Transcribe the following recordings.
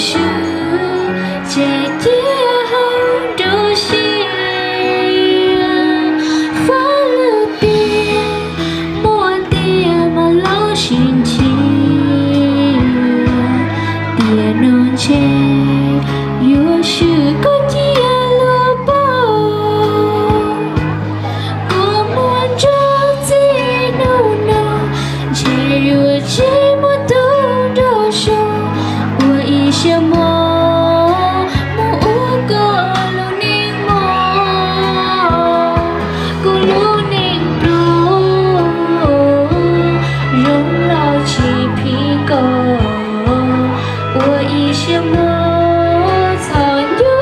Tswv, ces cia hau nruab siab, fab lwm tiam muaj tiag mas los sis ntshe, tiam no ntshe yuav swm koj cia lub paus. Kua muag ntsuag txij hnub no, ntshe yuav tsis muaj tus nrog sau, ua ib siab mos mus ua koj lub neej mos. Kuv lub neej pluag, zoo los tsis phim koj, ua ib siab mos txhob nco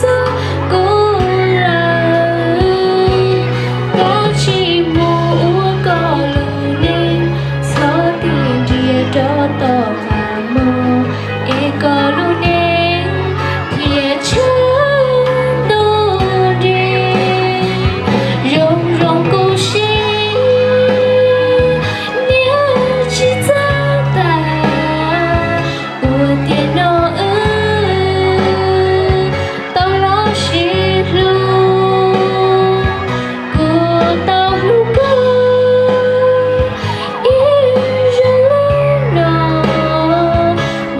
txog kuv lawm. Kav tsij mus ua koj lub neej, txhob tig nrias rov tom qab mos, es koj lub neej thiaj tshav ntuj nrig. Zoo zoo kuv siab, niam tsis txawj tag, ua tiam no wb tau los sib hlub. Kuv tau hlub koj ib zaug li no,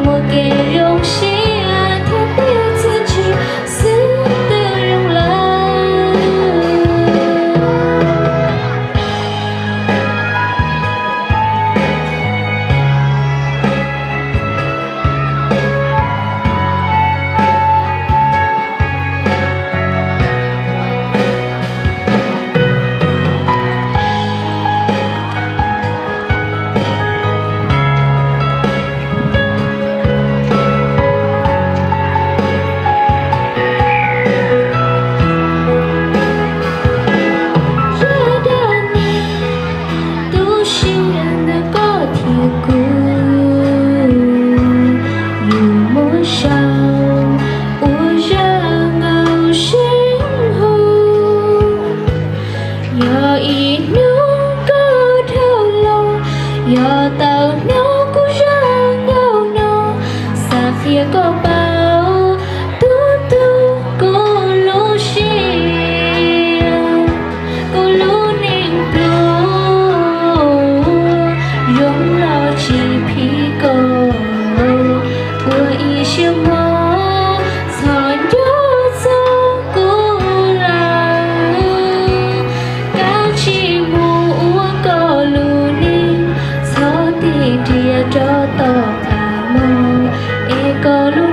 muaj kev zoo siab thiab peb txhua tsis xwb twb zoo lawm. Zaj dab neeg tu siab ntawm koj thiab kuv, yus muab sau ua zaj nkauj sib hlub. Yog ib hnub koj dhau los, yog tau hnov kuv zaj nkauj no, xav qhia koj paub, tus tug kuv lub siab, kuv lub neej pluag, zoo los tsis phim koj, ua ib siab mos txhob nco txog kuv lawm. Kav tsij mus ua koj lub neej, txhob tig nrias rov tom qab mos, es koj lub